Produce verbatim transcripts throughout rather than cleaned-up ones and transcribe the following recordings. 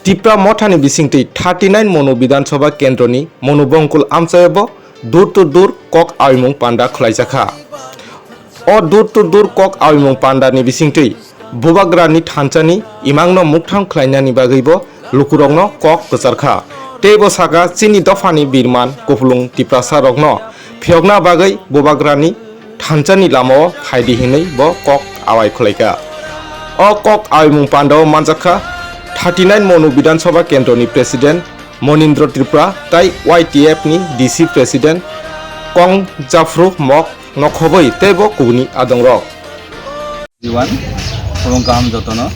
Tipra Mothani bisingtwi thirty nine Monu Bidhan Sabha Kendroni Monu Bongkul amchaio bo door to door kok awimung panda khwlaijakha. O door to door kok awimung pandani bisingtwi Bubagrani thanchani imangno mukthang khlainani bagwibo lukurokno kok kwcharkha. Teibo saka chini dophani birman kupulung Tiprasa rokno phiyokna bagwi Bubagrani thanchani lamao phaidi hinwi bo kok awai khwlaikha. O kok awimung pandao manjakha thirty nine Monu Bidhan Sabha Kendroni President Monindra Tripura tai Y T F ni D C President Kong Japhru Mok nokhobwi teibo kubuni adongrok. Everyone, khulum kaham jotono.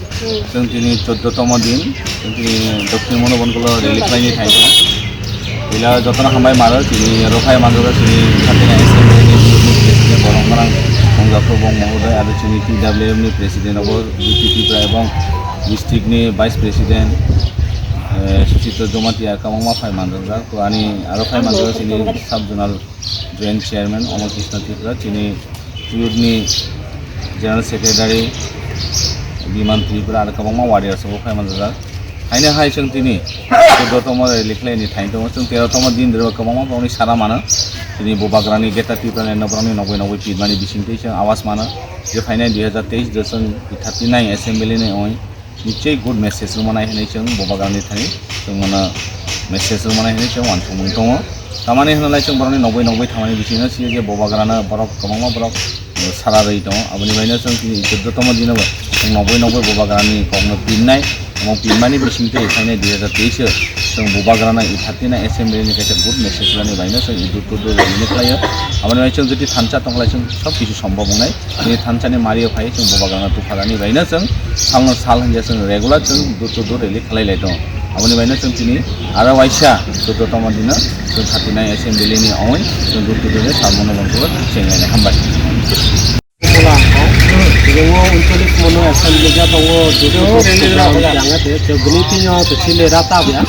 Chwng tini choddo tomo din, chwng tini Dokhin Monu Bongkulo rally khlaini thai tongo. Ila jotono hambai maro, chini rophai manjak chini Khatina Assembly ni President Borok Gwnang Bongjaphru Bong Mohoday, aro chini T W M ni President obo Jyoti Tripura ebong district ni Vice President, eh, Suchitra Jomatia kwbangma phai manjak. To ani aro phai manjak chini Sub Zonal Joint Chairman Omar Krishna Tripura, chini youth ni General Secretary Biman Tripura, aro kwbangma warriors rok phai manjak. Haino hai chwng tini choddo tomo rally khlaini thai tongo, chwng tero tomo din rw kwbangma bongni sara mano. Tini Bubagrani Greater Tipraland no borokni nokbai nokbai pirmani bisingtwi chwng awas mano. Je phainai dui hazar teis de chwng thirty nine assembly ni oi nichoi good message rwmani hinwi chwng Bubagrani thani chwng mano message rwmani hinwi chwng uansukmung tongo. Tamani hwnlai chwng borokni nokbai nokbai thangmani bisingo sio je Bubagrano borok kwbangma borok, eh, sara rwi tongo. Aboni baino chwng tini choddo tomo dino bo chwng nokbai nokbai Bubagrani kokno pirnai. Omo pirmani bisingtwi phainai dui hazar teis o chwng Bubagrano i thirty nine assembly ni kaisa good message rwni baino chwng i dur dur dur rwni khlaio. Aboni bai chwng jodi thansa tongkhlai chwng sob kisu sombhob wngnai. Tini thansa ni mario phai chwng Bubagrano tuphagani baino chwng salno sal hwnja chwng regular chwng dur dur dur rally khlai lai tongo. Aboni baino chwng tini aro waisa choddo tomo dino chwng thirty nine assembly ni ongwi chwng dur dur dur rally salmano bongkolo chwng lainai. Hambai. Mula ang kok. Tini ngo uncholish Monu assembly ga tongo, dudu dudu program yang ate, tini tini o to chile rata bia.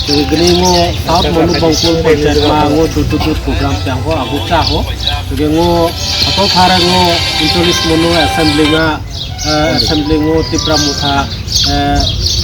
Tini ngo South Monu Bongkul panchayat ma ngo dudu dudu program yang ho, abu cha ho. Tini ngo ato thara ngo uncholish Monu assembly ga, eh, assembly ngo Tipra Motha, eh,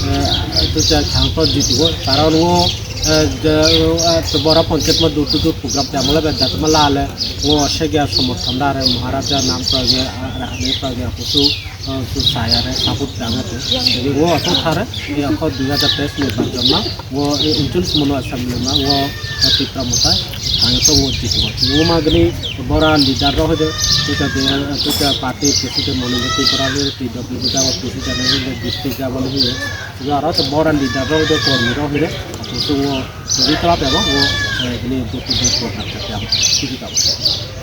eh, to cha thang to jiti go, karon ngo Eh, je, eh, to bora panchayat ma dur to dur program te amala be dat ma lale ngo segya somorthon dare Maharaja nam prage, ah, rahane prage kusu, eh, su sayare support prage te. Jadi ngo ato thare, ya ko dui hazar teis nirbachon ma ngo, eh, uncholish Monu assembly ma ngo, eh, Tipra Motha thang to ngo jitbo. Ngo ma gni bora leader ro hoide, tuta de, tuta party president Monu Tripura le, T W T president le, district ga bole hoye. Siboro to bora leader rok de kormi rok hire, kusung o segi kala pebo, o, eh, bini duku duku hapsa pebo, sigi kabo.